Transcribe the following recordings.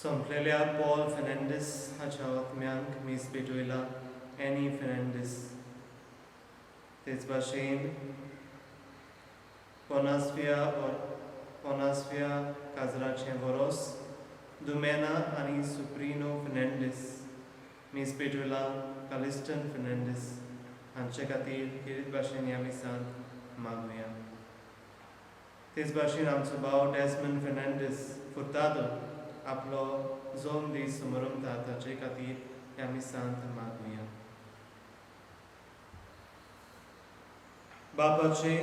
सोंपलेल्या Paul Fernandes हाच्या आत्म्यांक मीस भेटयला any Fernandes. तेच भाशेन पोनासफिया और पोनासफिया काजराचें वरोस दुमेना आनी सुप्रिनो फेर्नांडीस मीस पेटवला कालिस्टन फेर्नांडीस हांचे खातीर खेरीत भाशेन ह्या मिसांत मागुया. तेच भाशेन आमचो भाव डेस्मंड फेर्नांडीस फुर्तादो आपलो जोम दीस समरमता ताचे खातीर ह्या मिसांत मागुया. बापाचे,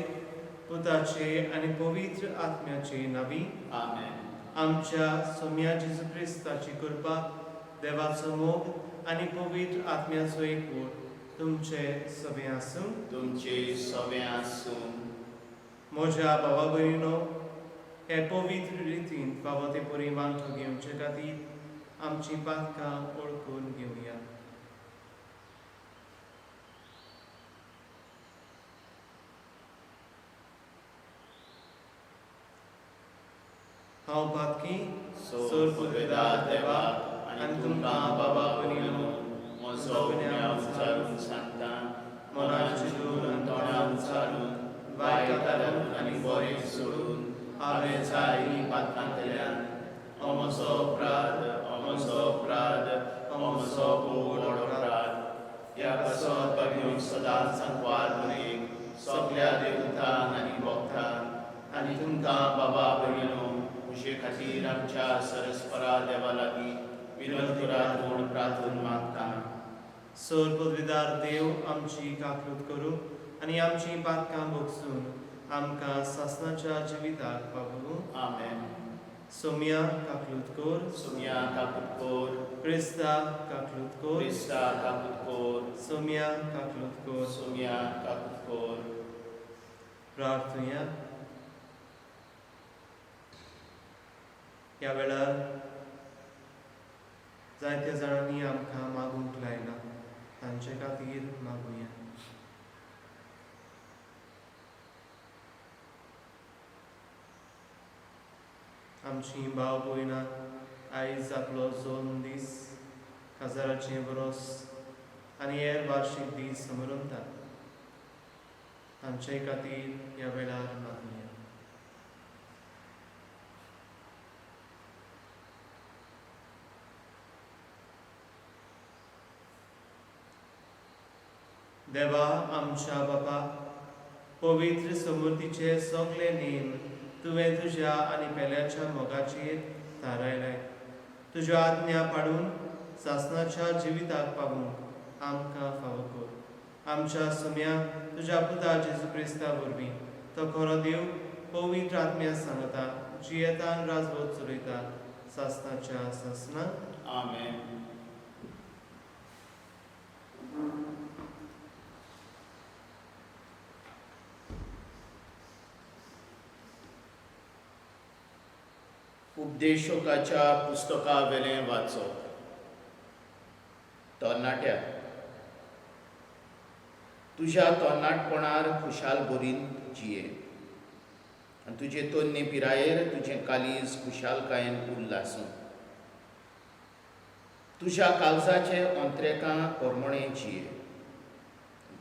पुताचे आनी पवित्र आत्म्याचे नांवी आमेन. आमच्या सोम्या जेजू क्रिस्ताची कृपा, देवाचो मोग आनी पवित्र आत्म्याचो एकवट तुमचे सगळें आसूं. तुमचे सगळें आसूं. म्हज्या भावा भयणीनो, हे पवित्र रितीन फावो ते परी वांटो घेवचे खातीर आमची पातकां ओळखून घेवया. हांव पातकी. सोर पुदवेदार देवा आनी तुमकां बाबा भयणीनो म्हजो गुन्यांव उच्चारून सांगता, मनान चिंतून आनी तोंडान उच्चारून, वायट घालून आनी बरें सोडून हांवें जायतीं पातकां केल्यान. हो म्हजो अपराध, हो म्हजो अपराध, हो म्हजो भोव व्हड अपराध. ह्या पासत भगवंत सदांच सांकवार मरेक सगल्या देवतान आनी भक्तान आनी तुमकां बाबा भयणीनो म्हजे खातीर आमच्या सरस्परा देवा लागीं विनोद करात म्हूण प्रार्थून मागता. सोर पदवीदार देव आमची काकलूत करूं आनी आमची पातकां भोगसून आमकां सासणाच्या जिविताक पावोवं. आमेन. सोम्या काकलूत कोर. सोम्या काकूत कोर. क्रिस्ता काकलूत कोर. क्रिस्ता काकूत कोर. सोम्या काकलूत कोर. सोम्या काकूत कोर. प्रार्थुया. ह्या वेळार जायत्या जाणांनी आमकां मागूंक लायलां, तांचे खातीर मागुया. आमची भाव भयणां आयज आपलो जोन दीस, काजाराचें वरोस आनी हेर वार्शीक दीस समरमतात, तांचे खातीर ह्या वेळार मागुया. देवा आमच्या बापा, पवित्र समृद्धीचे सगळे नेम तुवें तुज्या आनी पेल्याच्या मोगाचेर थारायले. तुज्यो आज्ञा पाडून सासणाच्या जिविताक पावूंक आमकां फावो कर. आमच्या सुम्या तुज्या पुता जेजू क्रिस्ता वरवीं, तो खरो देव, पवित्र आत्म्या सांगता जियेतान राजवत चलयता सासणाच्या सासणाक. आमेन. उपदेशकाच्या पुस्तका वेलें वाचप. तरणाट्या, तुज्या तरणाटपणार खुशाल भरीन जिये आनी तुजे तन्ने पिरायेर तुजें कालीज खुशालकायेन उल्लासूं. तुज्या काळजाचे अंत्रेकां करमणे जिये,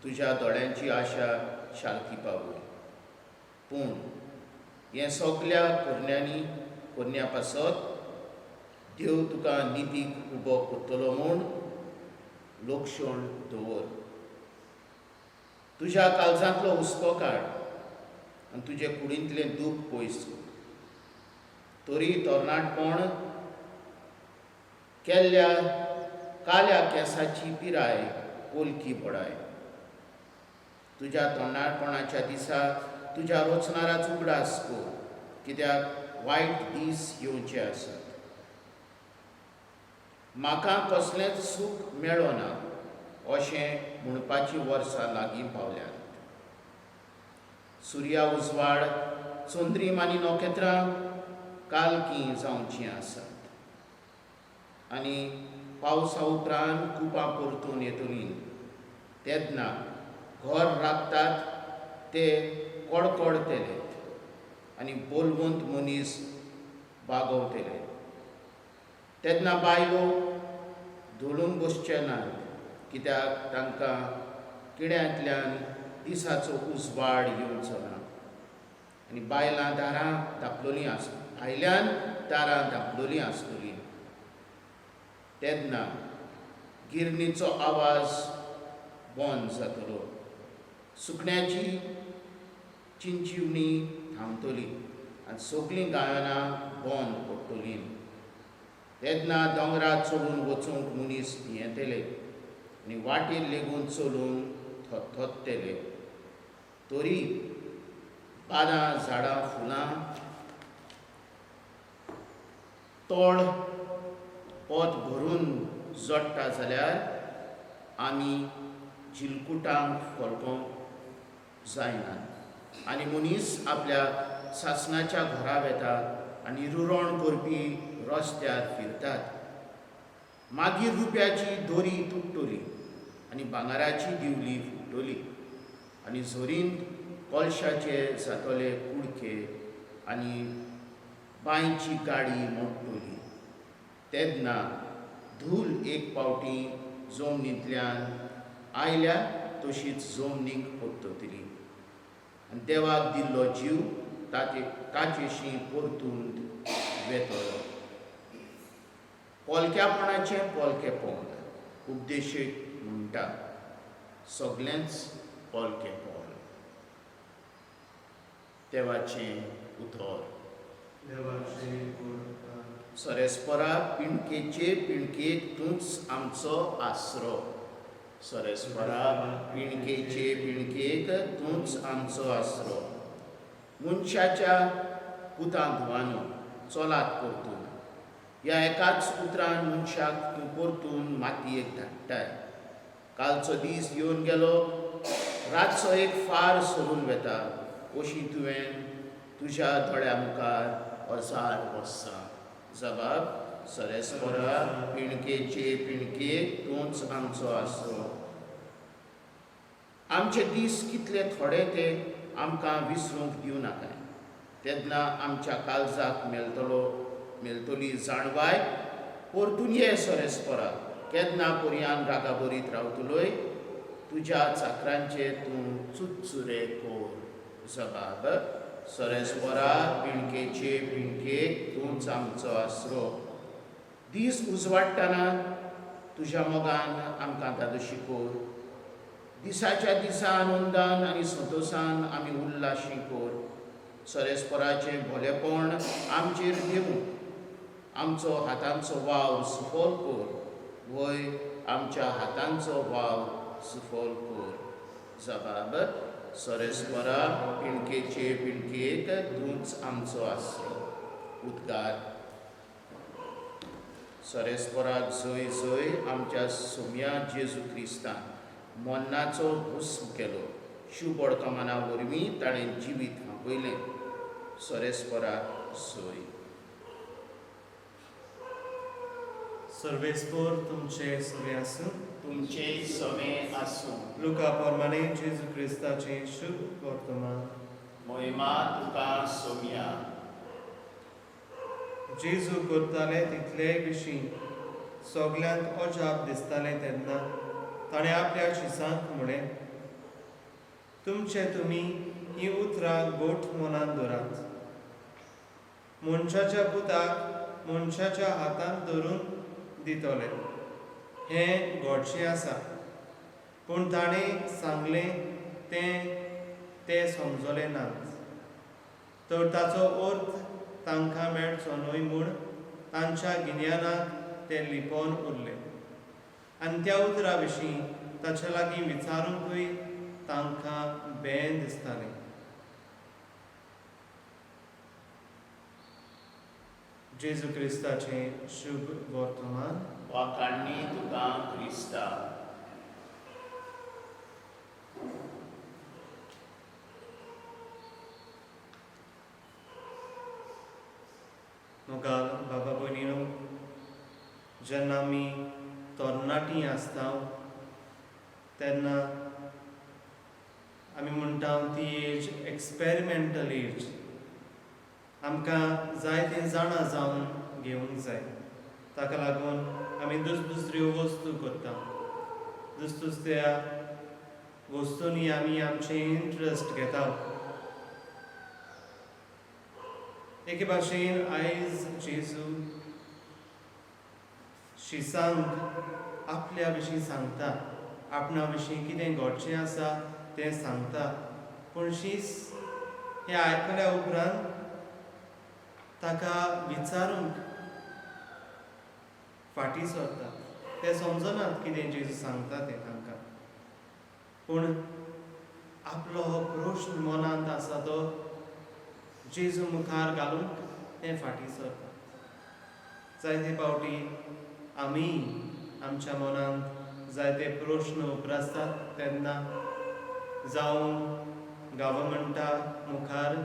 तुज्या दोळ्यांची आशा शालकी पावय. पूण हें सगल्या करण्यांनी करण्या पासत देव तुका नितीक उबो करतलो म्हूण लक्षण दवर. तुज्या काळजांतलो हुस्को काड आनी तुजे कुडींतलें दूख पयस कर. तरी तरणाटपण केल्ल्या काल्या केंसाची पिराय पोलकी बडाय. तुज्या तरणाटपणाच्या दिसा तुज्या रचणाराच उगडास कर, कित्याक वायट दीस येवचे आसात. म्हाका कसलेंच सूख मेळना अशें म्हणपाची वर्सां लागीं पावल्यांत. सुर्या उजवाड, चंद्रीम आनी नखेत्रां कालकीं जावचीं आसात आनी पावसा उपरांत कुपां परतून येतलीं. तेन्ना घर राखतात ते कडकडतले आनी बोलवंत मनीस बागवतले. तेन्ना बायलो धोलून बसचे नात, कित्याक तांकां किड्यांतल्यान दिसाचो उजवाड येवचो ना. आनी बायलां दारां धांपलोलीं आस भायल्यान दारां धांपलोलीं आसतलीं. तेन्ना गिरणीचो आवाज बंद जातलो, सुकण्याची चिंचिवणी थांबतली आनी सगळीं गायनां बंद पडटलीं. तेन्ना दोंगरार चलून वचूंक मनीस भियेतले आनी वाटेर लेगून चलून थोतथोतले. तरी पानां, झाडां, फुलां तोळ पोत भरून जोडटा जाल्यार आमी जिलकुटांक फलकोंक जायनात. आनी मनीस आपल्या सासणाच्या घरा वेता आनी रुरण करपी रस्त्यार फिरतात. मागीर रुप्याची दोरी तुट्टली आनी भांगराची दिवली फुट्टली आनी झरींत कोळशाचे जातले कुडके आनी बांयची गाडी मोडटली. तेन्ना धूल एक पावटी जमनींतल्यान आयल्या तशीच जमनीक परततली आनी देवाक दिल्लो जीव ताचेशी परतून वेतलो. पोलक्यापणाचें पोलकेपण उपदेशीक म्हणटा, सगळेंच पोलकेपण. देवाचें उतर. सरेस्परा पिणकेचे पिणकेक तूंच आमचो आसरो. सरेस्परा पिणकेचे पिणकेक तूंच आमचो आसरो. मनशाच्या पुतां धुवानो चलात परतून. ह्या एकाच उतरान मनशाक तूं परतून मातयेक धाडटाय. कालचो दीस येवन गेलो, रातचो एक फार सरून वेता, अशी तुवें तुज्या दोळ्या मुखार 1000 वर्सां. जबाब सरेस्परा पिणकेचे पिणकेक तूंच आमचो आसरो. आमचे दीस कितले थोडे ते आमकां विसरूंक दिवं नाकाय. तेन्ना आमच्या काळजाक मेळटली जाणवाय. परतून ये सरेस्परा, केन्ना पर्यान रागाबरीत रावतलोय. तुज्या चाकरांचे तूं चुरचुरे कोर. जबाब सरेस्परा पिणकेचे पिणकेक तूंच आमचो आसरो. दीस उजवाडटना तुज्या मोगान आमकां धादोशी कोर. दिसाच्या दिसा आनंदान आनी संतोसान आमी उल्लाशी कोर. सरेस्पराचें भोलेपण आमचेर घेवं. आमचो हातांचो वावर सुफल कोर. वय आमच्या हातांचो वावर सुफल कोर. जबाब सरेस्परा पिणकेचे पिणकेक तूंच आमचो आसरो. उद्गार. सरेस्पराक जय जय आमच्या सोम्या जेजू क्रिस्तान मन्नाचो भस्म केलो. शुभ वर्तमाना वरवीं ताणें जिवीत फांपयलें. सरेस्पराक जय. सर्वेस्पोर तुमचे सवे आसूं. तुमचे सवे आसूं. लुका प्रमाणे जेजू क्रिस्ताचें शुभ वर्तमान. मोहिमा तुका सोम्या. जेजू करताले तितले विशीं सगल्यांक अजाप दिसतालें. तेन्ना ताणें आपल्या शिसांक म्हळें, तुमचे तुमी हीं उतरां गोठ मनान दवरात. मनशाच्या पुताक मनशाच्या हातांत धरून दितले हें घडचें आसा. पूण ताणें सांगलें तें ते समजले नात, तर ताचो अर्थ तांकां मेळचो न्हय म्हूण तांच्या गिन्यानाक ते लिपोवन उरले. आनी त्या उतरा विशीं ताचे लागीं विचारूंकूय तांकां बें दिसतालें. जेजू क्रिस्ताचें शुभ वर्तमान. वाखाणणी तुका क्रिस्ता. मोगाल बाबा भयणीनो, जेन्ना आमी तरणाटीं आसता तेन्ना आमी म्हणटा ती एज एक्सपेरिमेंटल एज. आमकां जायतें जाणा जावन घेवंक जाय. ताका लागून आमी दुसऱ्यो वस्तू करता. दुसऱ्या वस्तूंनी आमी आमचे इंट्रस्ट घेता. एके भाशेन आयज जेजू शिसांक आपल्या विशीं सांगता, आपणा विशीं कितें घडचें आसा तें सांगता. पूण शीस हें आयकल्या उपरांत ताका विचारूंक फाटीं सरता. ते समजनात कितें जेजू सांगता तें तांकां. पूण आपलो हो प्रश्न मनांत आसा तो जेजू मुखार घालूंक ते फाटीं सरता. जायते फावटी आमी आमच्या मनांत जायते प्रश्न उप्रासतात तेन्ना, जावं गव्हर्मेंटा मुखार,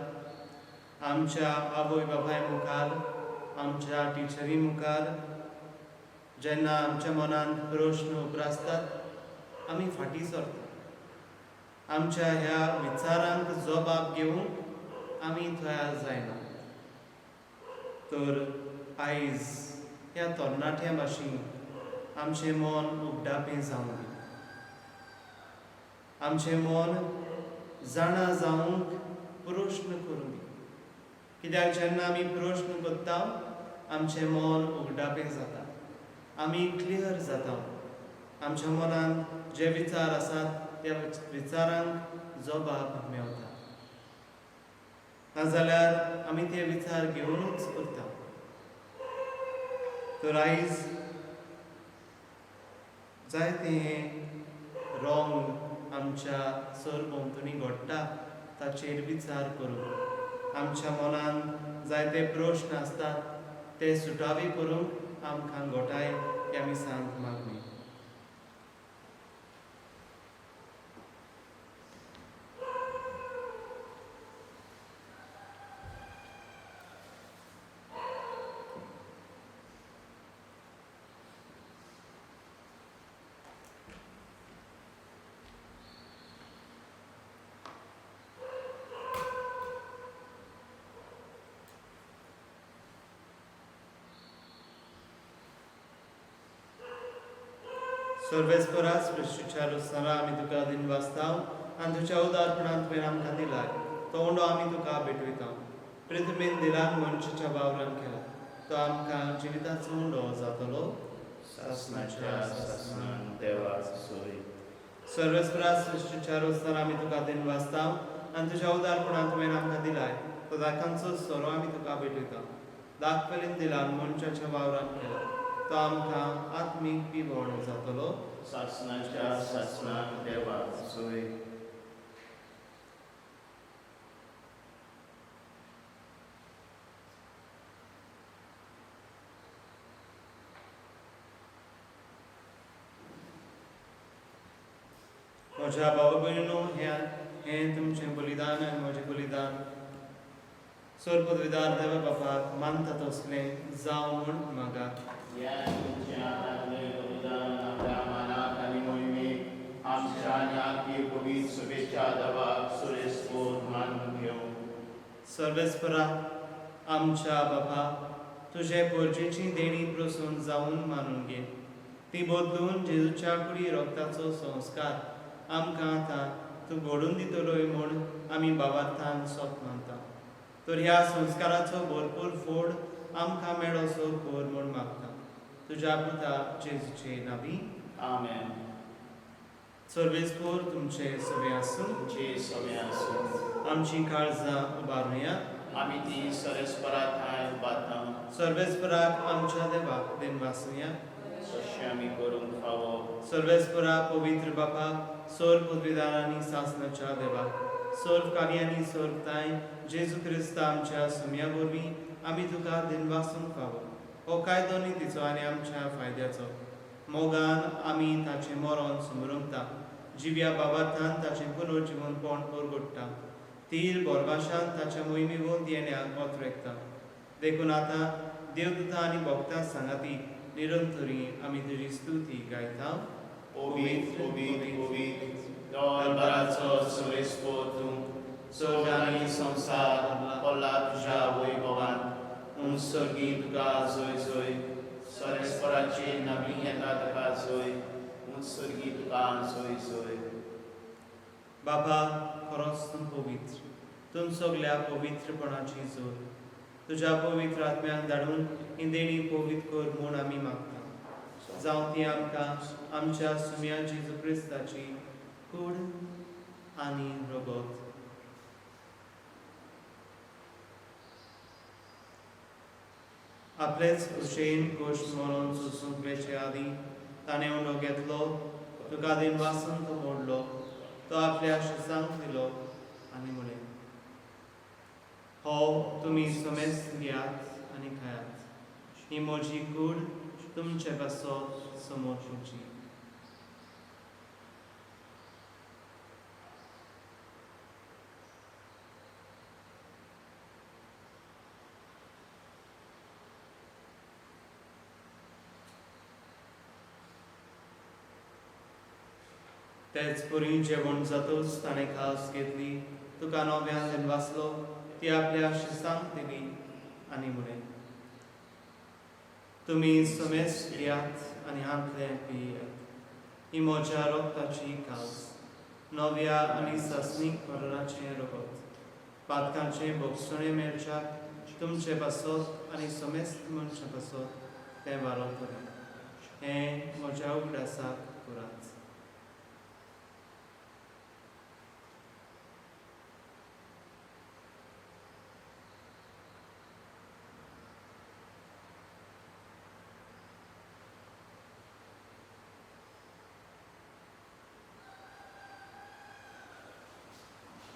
आमच्या आवय बापाय मुखार, आमच्या टिचरी मुखार, जेन्ना आमच्या मनांत प्रश्न उप्रासतात आमी फाटीं सरतात. आमच्या ह्या विचारांक जबाब घेवंक आमी तयार जायना. तर आयज ह्या तरणाट्या भाशेन आमचें मन उगडापें जावं दी. आमचें मन जाणा जावंक प्रश्न करूं दी. कित्याक जेन्ना आमी प्रश्न करता आमचें मन उगडापें जाता, आमी क्लियर जाता. आमच्या मनांत जे विचार आसात त्या विचारांक जबाब मेवता. नाजाल्यार आमी ते विचार घेवनूच उरता. तर आयज जायते हें रॉंग आमच्या सरभोंवतणी घडटा ताचेर विचार करूंक, आमच्या मनांत जायते प्रश्न आसतात ते सुटावे करूंक आमकां घोटाय ह्या मिसांत मागणी. सर्वेस्परा सृश्टीच्या रोसताना आमी तुका दिनवासता आनी तुज्या उदारपणान तुवें आमकां दिलाय तो उंडो आमी तुका भेटयता. पृथ्वीन दिलान मनशाच्या वावरान केला तो आमकां जिविताचो उंडो जातलो. सासणाच्या सासणान देवा सोय. सर्वेस्परा सृश्टीच्या रोसताना आमी तुका दिनवासता आनी तुज्या उदारपणान तुवें आमकां दिलाय तो दाकांचो सोरो आमी तुका भेटयता. दाखवेलीन दिलान मनशाच्या वावरान केला तो आमकां आत्मीक पिवण जातलो. सासणाच्या सासणान देवा सोय. म्हज्या भाव भयणीनो, हें तुमचें बलिदान आनी म्हजें बलिदान सर पदवीदार देवा बापाक मानता तसलें जावं म्हूण मागात. ह्या तुमच्या हातांतलें बलिदान आपल्या मानाक आनी मोहिमेक आमच्या आनी आखी पवित्र शुभेच्छा देवाक सुरेस्पोर मानून घेवं. सर्वेस्परा आमच्या बापा, तुजे पोरजेची देणी प्रसून जावन मानून घे. ती बदलून जेजूच्या कुडी रोगताचो संस्कार आमकां आतां तूं घडून दितलोय म्हूण आमी बाबार्थान सोप मानता. तर ह्या संस्काराचो भरपूर फोड आमकां मेळोसो कर म्हूण मागता. तुज्या पुता जेजूचे नावी. आमेन. सर्वेस्पोर तुमचे सगळे आसूं. तुमचे सगळे आसूं. आमची काळजां उबारुया. आमी ती सरस्परा ठांय उबारता. सर्वेस्पराक आमच्या देवाक दिनवासुया. तशें आमी करूंक फावो. सर्वेस्परा पवित्र बापा, सर्व पदवीदारांनी सासणाच्या देवाक, सर्व कार्यांनी सर्वताय जेजू क्रिस्त आमच्या सुम्या वरवीं आमी तुका दिनवासूंक फावो. हो कायदो नितीचो आनी आमच्या फायद्याचो. मोगान आमी ताचें मरण सुमरमता, जिव्या बाबार्थान ताचें पुनर्जिवनपण परगट्टा, तीर बोरभाशान ताच्या मोहिमेवंत येण्याक ओतरेकता. देखून आतां देवदूतां आनी भक्तां सांगाती निरंतरी आमी तुजी स्तुती गायता. ओबीत ओबीत ओबीत दरबाराचो सुरेस्पोर तूं, स्वर्ग आनी संवसार पडला तुज्या वैभवान. उंच सर्गी तुका जय जय. सरस्पराचे नवी येता तुका सोय, उत्सर्गी तुका सोय सोय. बाबा, खरोच तूं पवित्र, तूं सगल्या पवित्रपणाची जोड. तुज्या पवित्र आत्म्याक धाडून ही देणी पवित्र कर म्हूण आमी मागता. जावं ती आमकां आमच्या सुम्या जेजू क्रिस्ताची कूड आनी रगत. आपलेच उशेन कोश मरून सोसूंक वेचे आदीं ताणें उंडो घेतलो, तुका दिनवासून तो मोडलो, तो आपल्या शिसांक दिलो आनी म्हळें, हो तुमी समेस्त घेयात आनी खायात, ही म्हजी कूड तुमचे पासत समर्पची. तेच परी जेवण जातूच ताणें खास घेतली, तुका नव्यान दिनवासलो, ती आपल्या शिसांक दिली आनी म्हळें, तुमी समेस्त घेयात आनी हांतलें पियात, ही म्हज्या रक्ताची कास, नव्या आनी सासणीक मरणाचें रगत, पातकांचें भोगसणें मेळच्याक तुमचे पासत आनी समेस्त मनशां पासत तें वारवतलें. हें म्हज्या उगडासाक करात.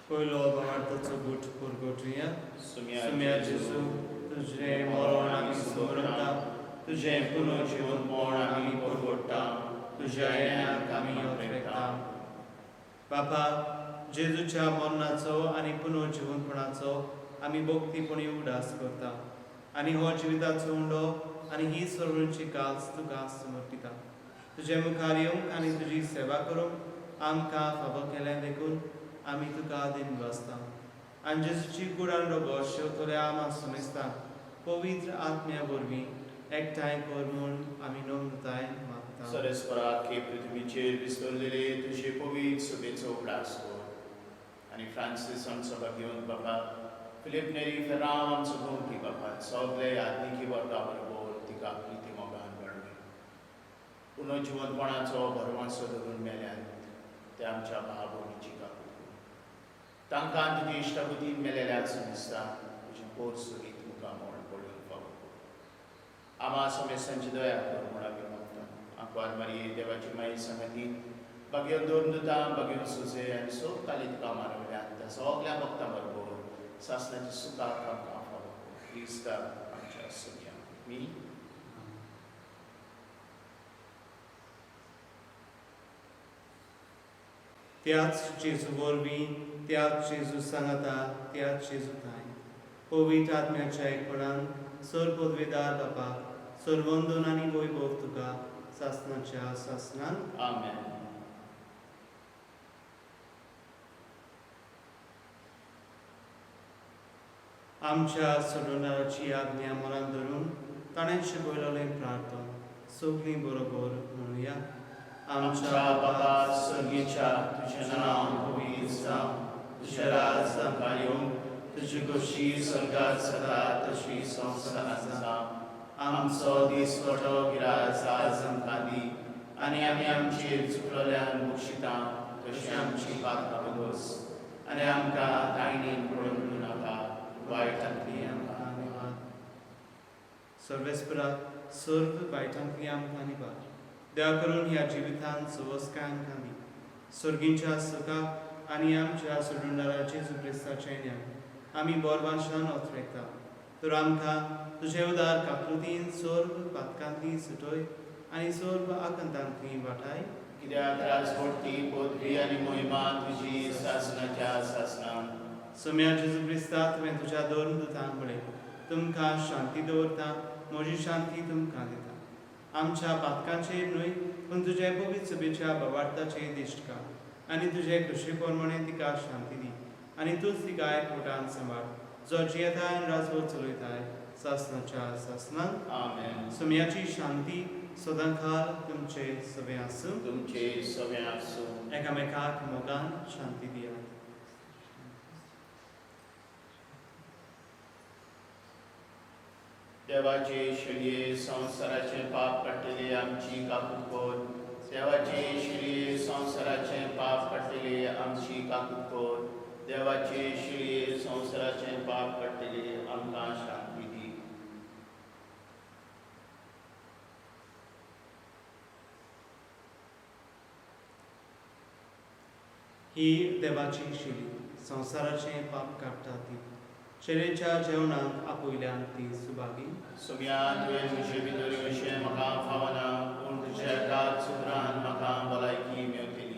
पयलो भावार्थाचो गूट पुरगोटया. सुम्या जेजू, तुजें मरण आमी सुमरता, तुजें पुनर्जिवनपण आमी परगोडटा, तुज्या येण्याक आमी अपेक्षता. बापा, जेजूच्या मरणाचो आनी पुनर्जिवनपणाचो आमी भक्तीपणी उगडास करता आनी हो जिविताचो उंडो आनी ही सर्वांची काज तुका समर्पिता. तुजे मुखार येवंक आनी तुजी सेवा करूंक आमकां फावो केलें देखून आमी तुका दिनवासता. आनी जेजूची कुडान रगत शेवतल्या आमा समेस्तांक पवित्र आत्म्या वरवीं एकठांय कर म्हूण आमी नम्रतायेन मागता. सरस्परा आख्खे पृथ्वीचेर विसरलेले तुजे पवित्र सभेचो उगडास कर आनी फ्रांसीस आमचो भाग्यवंत बाबा, फिलीप नेरी फेरांव आमचो गोमटी बाबा, सगळे आत्मिकी वर्गा बरोबर तिका प्रिती मोगान वाडय. पुनर्जिवंतपणाचो भरवंसो धरून मेल्यान ते आमच्या भाव भयणीची काकूट कर. तांकां तुजी इश्टागतीन मेलेल्या समजता तुजी पोर सोगीत मुखामळ पळोवंक फावो कर. आमा समेस्तांची दया कर म्हूण आमी मागता. आंकवार मारये देवाची माई सांगातीन बागेवन दोन दुतां बागेवन सुजे आनी सोब काली तुका मारवल्यान त्या सगल्या भक्तां बरोबर सासणाची सुखाक आमकां फावो कर. क्रिस्ता आमच्या सुम्या मी. त्याच जेजू वरवीं, त्याच जेजू सांगाता, त्याच जेजू थांय पवित्र आत्म्याच्या एकपणान सर पदवेदार बापा, सर्वंदन आनी वैभव तुका सासणाच्या सासणान. आमेन. आमच्या सोडवणाराची आज्ञा मनांत धरून ताणें शिकयलेलें प्रार्थन सगळीं बरोबर म्हणुया. आमच्या बाबा स्वर्गीच्या, तुजें नांव पवित्र जावं, तुजें राज आमकां येवं, तुजी खोशी स्वर्गात जाता तशी संवसारांत जावं. आमचो दीसपट्टो गिरास आज आमकां दी आनी आमी आमचेर चुकलेल्यान बक्षिता तशी आमची पातकां बगस आनी आमकां तायणीन पडून नाका, वायटांतली आमकां निवार. सर्वेस्परा, सर्व वायटांतली आमकां निवार. दया करून ह्या जिवितांत सवस्काय आमकां दी. सर्गींच्या सुखाक आनी आमच्या सोडणारा जेजू क्रिस्ताचें ज्ञान आमी बोरवाशान ओतरेकता. तर आमकां तुजे उदार काकृतीन सर्व पातकांतली सुटय आनी सर्व आकांतांतली वाटाय. कित्याक राजवटी पदवी आनी मोहिमा तुजी सासणाच्या सासणान. सोम्या जेजू क्रिस्ता, तुवें तुज्या दोन दुतांक म्हळें, तुमकां शांती दवरता, म्हजी शांती तुमकां दिता. आमच्या पातकांचेर न्हय पूण तुजे पवित्र सभेच्या भावार्थाचेर दिश्ट काड आनी तुजे खुशी प्रमाणे तिका शांती दी आनी तूंच तिका एकवटान सांबाळ, जो जियेताय आनी राजवट चलयताय सासनाच्या सासनाक. आमेन. सोम्याची शांती सदांकाळ तुमचे सगळे आसूं. तुमचे सगळे आसूं. एकामेकाक मोगान शांती दियात. देवाचे शिळये संवसाराचें पाप काडटले आमची काकूत कर. देवाचे शिळये संवसाराचें पाप काडटले आमची काकूत कर. देवाचे शिळये संवसाराचें पाप काडटले आमकां शांती दी. ही देवाची शिली संवसाराचें पाप काडटा ती शेळेच्या जेवणाक आपयल्यान ती सुभागी. सोम्या, तुवें म्हजे भितर येवचें म्हाका फावना, पूण तुज्या एकाच उतरान म्हाका भलायकी मेवतली.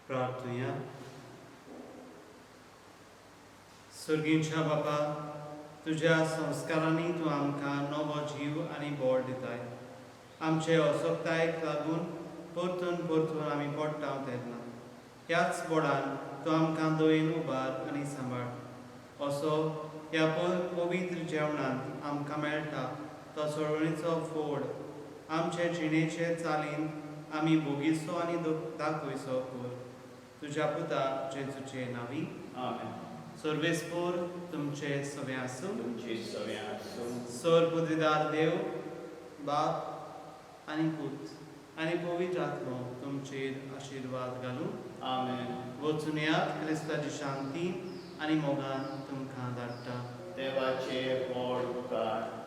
प्रार्थुया. सर्गींच्या बापा, तुज्या संस्कारांनी तूं आमकां नवो जीव आनी बळ दिताय. आमचे असक्तायेक लागून परतून परतून आमी पडटा तेन्ना ह्याच बळान तूं आमकां दयेन उबार आनी सांबाळ. असो ह्या पवित्र जेवणांत आमकां मेळटा तो सोडवणीचो फोड आमचे जिणेचे चालीन आमी भोगीचो आनी दाखयचो कर. तुज्या पुता जेजूचे नांवी. आमेन. सर्वेस्पोर तुमचे सगळे आसूं. तुमचे सगळे आसूं. सर पुद्रिदार देव बाप आनी पूत आनी पवित्र आत्मो तुमचेर आशिर्वाद घालूं. आमेन. वचून येयात. क्रिस्ताची शांती आनी मोगान तुमकां धाडटा. देवाचे व्हड उपकार.